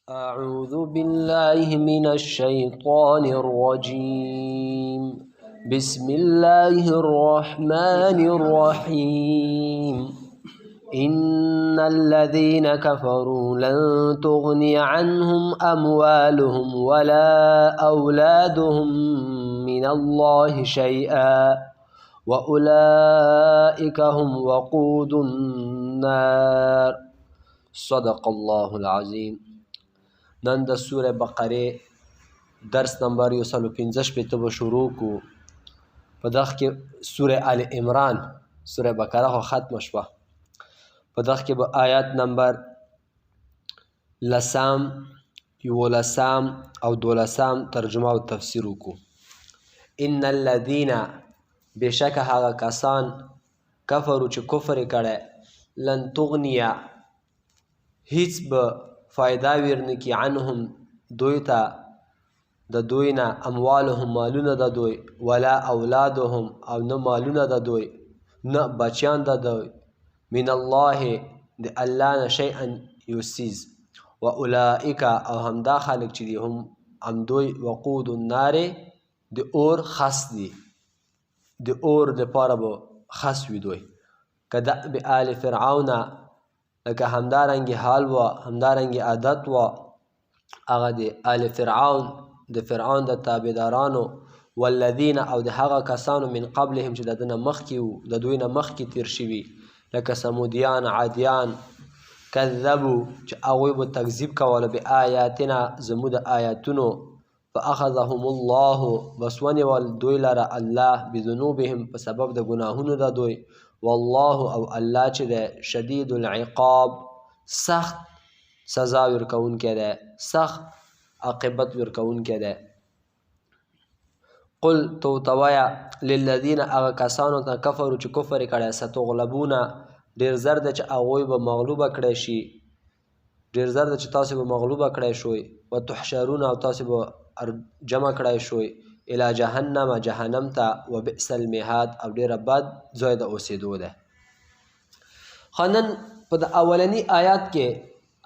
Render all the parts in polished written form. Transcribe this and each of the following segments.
أعوذ بالله من الشيطان الرجيم. بسم الله الرحمن الرحيم. إن الذين كفروا لن تغني عنهم أموالهم ولا أولادهم من الله شيئا وأولئك هم وقود النار. صدق الله العظيم. نن د سوره بقره درس نمبر 165 به شروع کو. په دغه کې سوره آل عمران، سوره بقره خو ختمه شوه. په دغه کې به آیات نمبر لسم، یولسم او دولسم ترجمه او تفسیر وکړو. ان الذین، بېشکه هغه کسان، کفرو چې کفر یې کړی، لن تغنیه، هیڅ به فایده ورنکي، عنهم دوی ته د دوی نه، اموالهم مالونه د دوی، ولا اولادهم او نه مالونه د دوی، نه بچیان د دوی، من الله د الله نه، شیئا یو څیز، و اولئک او همدا خلک چې دي، هم همدوی، وقود النار د اور خس دي، د اور دپاره به خس وي دوی. کدأب آل فرعون، لکه همدارنګې حال و همدارنګې عادت و هغه د آل فرعون، د فرعون د تابعدارانو، والذین او د هغه کسانو، من قبلهم چې د ده نه مخکې وو، د دوی نه مخکې تیر شوي، لکه ثمودیان، عادیان، کذبو چې هغوی به تکذیب کولو، بآیاتنا زموږ د آیاتونو، فأخذهم الله بس ونیول دوی لره الله، بذنوبهم په سبب د ګناهونو د دوی، والله او الله چې دی، شدید العقاب سخت سزا ورکوونکی دی، سخت عاقبت ورکوونکی دی. قل تو توایا، للذین هغه کسانو ته، کفرو چې کفر یې کړی، ستغلبون ډېر زر دی چې هغوی به مغلوبه کړی شي، ډېر زر دی چې تاسو به مغلوبه کړی شوئ، وتحشرون او تاسو به جمع کړی شوئ، الی جهنم جهنم ته، وبئس المهاد او ډېره بد ځای د اوسېدو دی. خو نن په د اولني آیات کې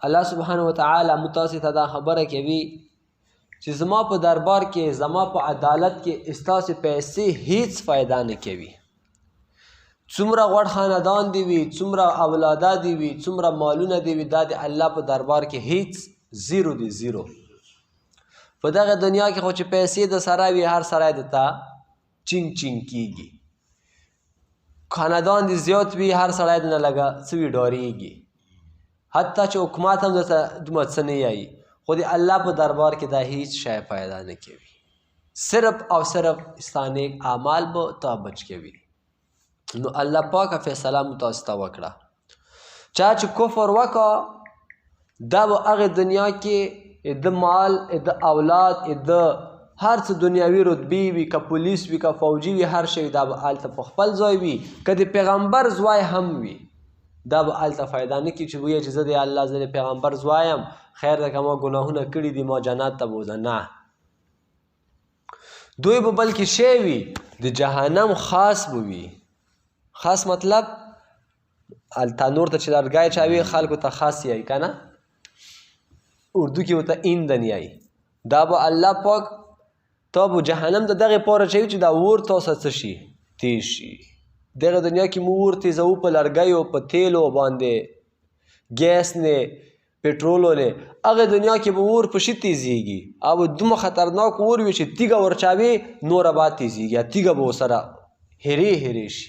الله سبحانه وتعالی متاسې ته دا خبره کوي چې زما په دربار کې، زما په عدالت کې ستاسې پیسې هیڅ فایده نه کوي. څومره غوړ خاندان دی وي، څومره اولاده دی وي، څومره مالونه دی وي، دا د الله په دربار کې هیڅ زیرو دی، زیرو. په دغه دنیا کې خو چې پیسې د سره وي، هر سړی د تا چینګ چینګ کیږي. خاندان دي زیات وي، هر سړی د نه لږه څه وي، ډارېږي. حتی چې حکومت هم درته دومره څه نه یایي، خو د الله په دربار کې دا هیڅ شی پیدا نه کوي. صرف او صرف ستا نیک اعمال به تا بچ کوي. نو الله پاکه فیصله مو تاسو ته وکړه، چا چې کفر وکړ، دا به هغې دنیا کې د مال، د اولاد، د هر څه دنیاوي رتبې وي، که پولیس وي، که فوجي وي، هر شی، دا به هلته په خپل ځای وي. که د پیغمبر زوی هم وي، دا به هلته فایده نه کوي چې وایي چې زه د الله، زه د پیغمبر زوی یم، خیر ده که ما ګناهونه کړي دي، ما جنت ته بوځه. نه، دوی به بلکې شی وي، د جهنم خاص به وي. خاص مطلب تنور ته چې لرګی چاوي، خلکو ته خاص یایي که نه، اردو کې ورته ایندن یایي. دا به الله پاک تا به جهنم ته دغې پاره چوي چې دا اور تا سره څه شي، تیز شي. دغه دنیا کې مو اور تیزوو په لرګیو، په تیلو باندې، ګیس نه، پټرولو نه. هغه دنیا کې به اور په شي تیزیږي؟ او دومره خطرناک اور وي چې تیږه ورچاوي، نوره به تیزیږي، تیږه به ورسره هیرې هیرې شي.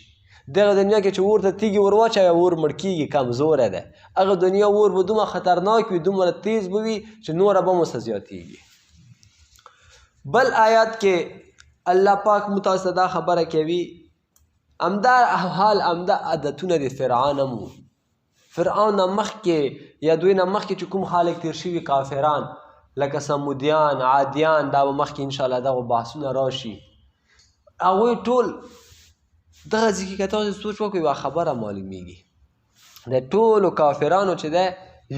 دغه دنیا کې چې اور ته تیږې ور واچوي، اور مړ کېږي، کمزوری دی. هغه دنیا اور به دومره خطرناک وي، دومره تیز به وي چې نوره به مو څه زیاتېږي. بل آیات کې الله پاک مو تاسو ته دا خبره کوي، همدا حال، همدا عادتونه د فرعون هم وو. فرعون نه مخکې یا دوی نه مخکې چې کوم خلک تیر شوي کافران، لکه ثمودیان، عادیان، دا به مخکې انشاءالله دغه بحثونه راشي، هغوی ټول دغه ځای کې که تاسو سوچ وکړئ، یوه خبره معلومیږي، د ټولو کافرانو چې دی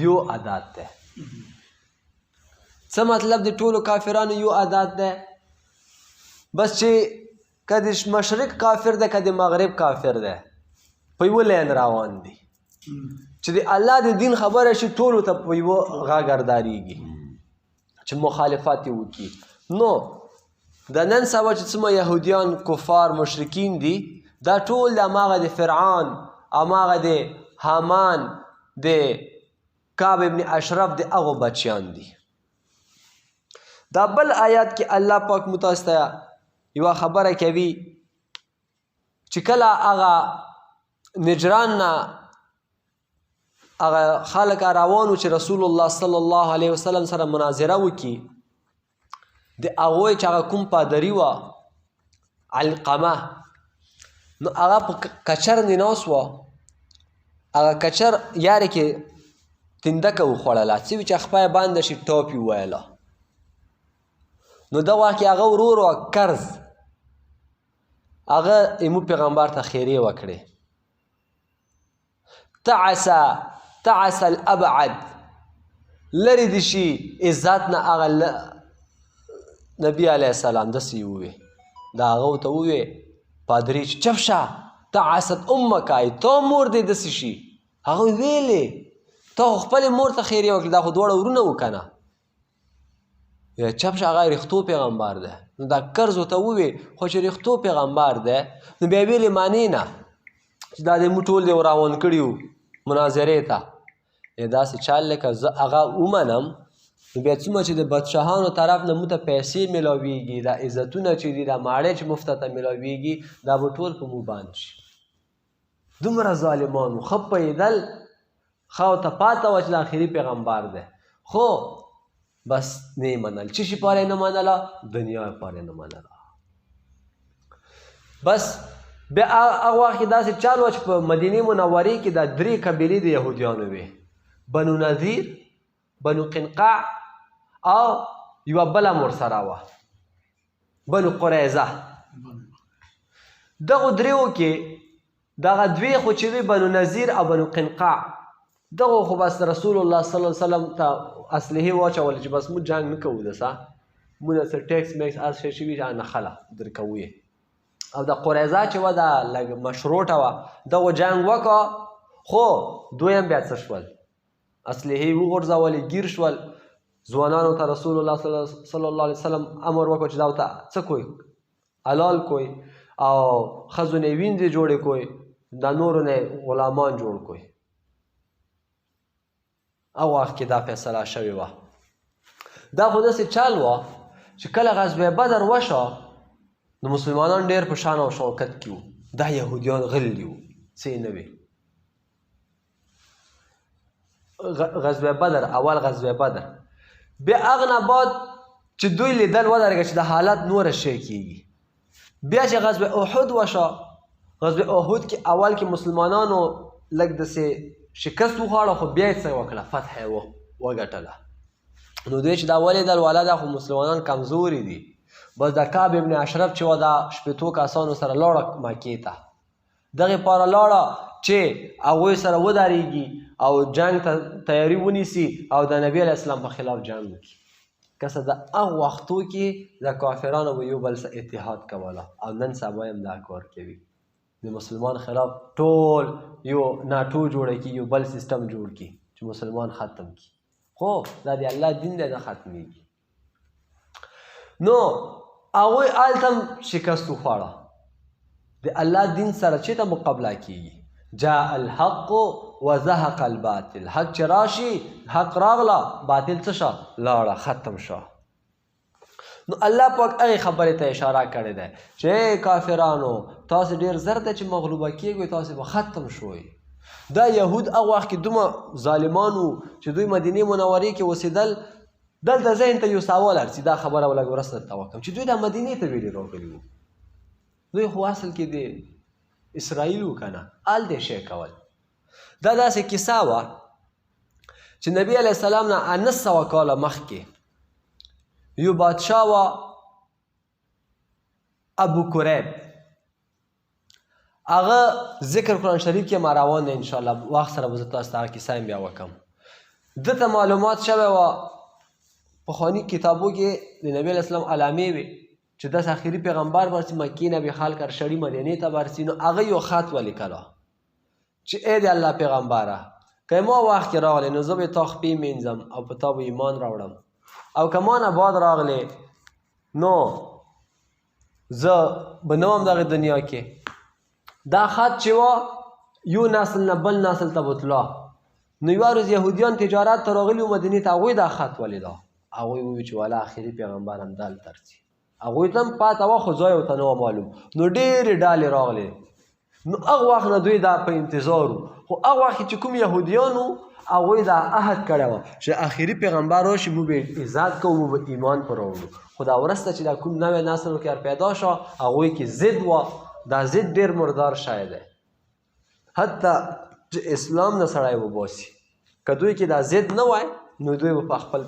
یو عادت دی. څه مطلب د ټولو کافرانو یو عادت دی؟ بس چې که د مشرق کافر دی، که د مغرب کافر دی، په یوه لین روان دي. چې د الله د دین خبره شي، ټولو ته په یوه غږ اردارېږي. چې مخالفت یې وکړي. نو د نن سبا چې څومره یهودیان، کفار، مشرکین دي، دا ټول د هماغه د فرعون، هماغه د هامان، د کعب ابن اشرف د هغو بچیان دي. دا بل آیات کې الله پاک مو تاسو ته یوه خبره کوي چې کله هغه نجران نه هغه خلک روان وو چې رسول الله صلی الله علیه وسلم سره مناظره وکړي، د هغوی چې هغه کوم پادري وه علقمه، نو هغه په کچر باندې ناست وه، هغه کچر یارې کې تندکه وخوړله، څه وي چې خپه یې بنده شي ټاپ یې وویله. نو دغه وخت کې هغه ورور وه قرض، هغه ایمو پیغمبر ته خیرې وکړې، تعس تعس الابعد، لرې دي شي عزت نه هغه نبی علیه السلام داسې یې ووی، دا هغه ورته ووی پادري چې چپ شه، تعست امک، ای تا مور دې داسې شي. هغه ویلې تا خو خپلې مور ته خیرې وکړې، دا خو دواړه ورونه وو که نه. یا چپ شه، هغه رښتو پیغمبر دی. نو دا قرض ورته ووی، خو چې رښتو پیغمبر دی نو بیا ویلې معنی نه چې دا دې موږ ټول دې روان کړي وو مناظرې ته، یا داسې چال لکه زه هغه ومنم نو بیا څومره چې د بادشاهانو طرف نه موږ ته پیسې میلاویږي، دا عزتونه چې دي، دا ماړې چې مفته ته میلاویږي، دا به ټول په موږ باندې شي. دومره ظالمان وو، ښه پوهېدل، ښه ورته پاته وه چې د آخري پیغمبر دی، خو بس نه یې منل. څه شي پاره یې نه منله؟ دنیا پاره یې نه منله. بس بیا هغه وخت کې داسې چال وه چې په مدینې منورې کې دا درې قبیلې د یهودیانو وې، بنو نذیر، بنو قنقاع او یوه بله هم ورسره وه بنو قریظه. دغو دریو کې دغه دوې خو چې وي بنو نذیر او بنو قنقاع، دغو خو بس رسول الله صلی الله علیه وسلم ته اسلحې واچولې چې بس موږ جنګ نه کوو، دسه موږ څه ټیکس میکس هر شی چې وي نه خله درکوو یې. او د قریظه چې وه دا لږ مشروطه وه، دغو جنګ وکړه، خو دوی هم بیا څه شول، اسلحې وغورځولې، ګیر شول. ځوانانو ته رسول الله صلی الله علیه وسلم امر وکړ چې دا ورته څه کوئ، حلال کوئ او ښځو نه یې وینځې جوړې کوئ، دا نورو نه غلامان جوړ کوئ. هغه وخت کې دا فیصله شوې وه. دا خو داسې چل وه چې کله غزوه بدر وشوه نو مسلمانان ډېر په شان او شوکت کې وو، دا یهودیان غلي وو، څه یې نه وي. غزوه بدر، اول غزوه بدر، بیا هغه نه بعد چې دوی لیدل ودرېږه چې د حالت نوره شی کېږي. بیا چې غزوه احد وشوه، غزوه احد کې اول کې مسلمانانو لږ داسې شکست وخوړه، خو بیا یې څه وکړه، فتح یې وګټله. نو دوی چې دا ولیدل والا دا خو مسلمانان کمزوري دي، بس د کعب ابن اشرف چې وه دا شپېتو کسانو سره لاړه مکې ته، دغې پاره لاړه چې هغوی سره ودرېږي او جنګ ته تیاری ونیسي او د نبی علیه السلام په خلاف جنګ وکړي. که څه د هغو وختو کې د کافرانو به یو بل سره اتحاد کوله او نن سبا هم دا کار کوي، د مسلمان خلاف ټول یو ناټو جوړه کړي، یو بل سیستم جوړ کړي چې مسلمان ختم کړي، خو دا د الله دین دی، نه ختمېږي. نو هغوی هلته هم شکست وخوړه. د الله دین سره چېرته مقابله کېږي؟ جاء الحق وزهق الباطل، حق چې راشي، حق راغله، باطل څه شه؟ لاړه، ختم شه. نو الله پاک هغې خبرې ته اشاره کړې ده چې ای کافرانو تاسو ډېر زر ده چې مغلوبه کېږئ، تاسو به ختم شوئ. دا یهود هغه وخت کې دومره ظالمان وو چې دوی مدینې منورې کې اوسېدل. دلته ذهن ته یو سوال ارسي، دا خبره به لږ وروسته درته وکړم چې دوی دا مدینې ته ویلي راغلي وو، دوی خو اصل کې د اسرائیل وو که نه، هلته یې شی کول. دا داسې کیسه وه چې نبی علیه السلام نه 900 کاله مخکې یو بادشاه وه ابو کریب، هغه ذکر قرآن شریف کې ما روان دی، انشاءالله وخت سره به زه تاسو ته هغه کیسه هم بیا وکړم. ده ته معلومات شوی وه پخواني کتابو کې د نبی علیه السلام علامې وې چې داسې اخري پیغمبر به رسي، مکې نه به خلک شړي مدینې ته به رسي. نو هغه یو خط ولیکلو چې ای د الله پیغمبره، که ما وخت کې راغلی نو زه به تا خپې مینځم او په تا به ایمان راوړم، او که ما نه بعد راغلې نو زه به نه وم دغه دنیا کې. دا خط چې وه یو نسل نه بل نسل ته به تله. نو یوه ورځ یهودیان تجارت ته راغلي وو مدینې ته، هغوی دا خط ولیده، هغوی وویل چې والا اخري پیغمبر همدلته راځي. هغوی ته هم پاته وه خو ځای ورته نه وه معلوم. نو ډېرې ډلې راغلې. نو هغه وخت نه دوی دا په انتظار وو. خو هغه وخت چې کوم یهودیان وو هغوی دا عهد کړی وه چې اخري پیغمبر راشي موږ به عزت کوو، موږ به ایمان پر راوړو. خو دا وروسته چې دا کوم نوی نسل کې پیدا شو هغوی کې ضد وه. دا ضد ډېر مردار شی دی، حتی چې اسلام نه سړی وباسي. که دوی کې دا ضد نه وای نو دوی به په خپل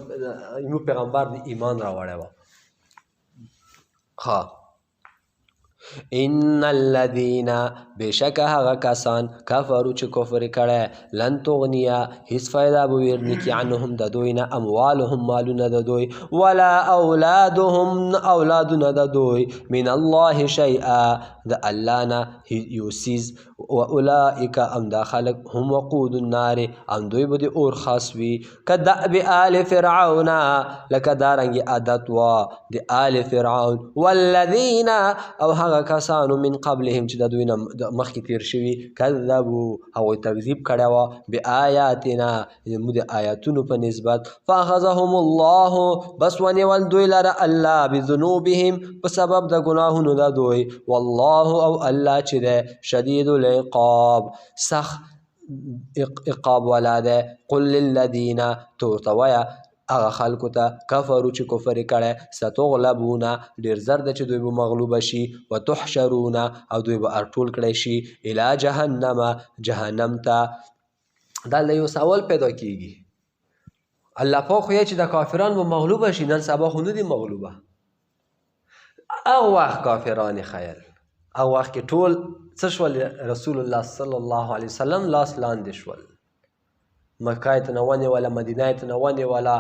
یو پیغمبر د ایمان راوړی وه. ښه، ان الذين بشک هغه کسان کفرو چې کفر کړی، لن تغنیا هیڅ فایده به ورنکړي عنهم د دوی نه اموالهم مالونه د دوی، ولا اولادهم اولادونه د دوی، من الله شیئا د الله نه یو څیز، و اولئک ام دا خلق هم وقود النار ام دوی به د اور خاص وي. کدأب آل فرعون لکه دارنګې عادت وه د آل فرعون، والذین او هغه کسانو من قبلهم چې د دوی نه مخکې تیر شوي، کذبو هغوی تکذیب کړی وه بآیاتنا زموږ د آیاتونو په نسبت، فأخذهم الله بس ونیول دوی لره الله بذنوبهم په سبب د ګناهونو د دوی، والله او الله چې دی شدید العقاب سخت عقاب والا دی. قل للذین ته ورته وایه هغه خلکو ته کفرو چې کفر یې کړی، ستغلبون ډېر زر ده چې دوی به مغلوبه شي، وتحشرون او دوی به ارټول کړی شي، الی جهنم جهنم ته. دا له یو سوال پیدا کیږي، الله پاک خو یې چې د کافران به مغلوبه شي، نن سبا خو نه دي مغلوبه. هغه وخت کافران خیل، هغه وخت کې ټول څه شول، رسول الله صلی الله علیه وسلم لاس لاندې شول، مکه یې ترنه ونیوله، مدینه یې ترنه ونیوله،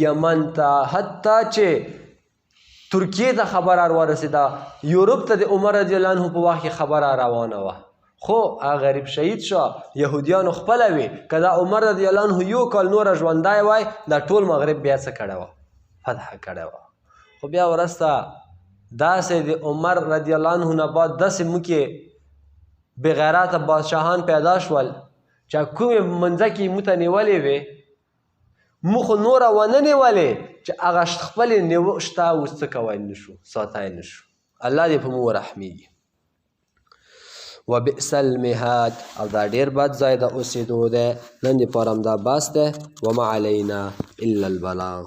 یمن ته، حتی چې ترکیې ته خبره ورسېده، یورپ ته د عمر رضی الله عنه په وخت کې خبره روانه وه. خو هغه غریب شهید شو، یهودیانو خپله وي که دا عمر رضی الله عنه یو کال نوره ژوندی وای دا ټول مغرب بیا څه کړی وه، فتح کړی وه. خو بیا وروسته داسې د عمر رضی الله عنه نه بعد داسې موږ کې بېغیرته بادشاهان پیدا شول چې کومې منځکې موږ ته نیولې وې، موږ خو نوره ونه نیولې چې هغه خپلې شته اوس څه کوی نه شو، ساتی نه شو. الله دې په موږ ورحمېږي. وبئس المهاد او دا ډېر بد ځای د اوسېدو دی. نن دپاره همدا بس دی. وما علینا الا البلاغ.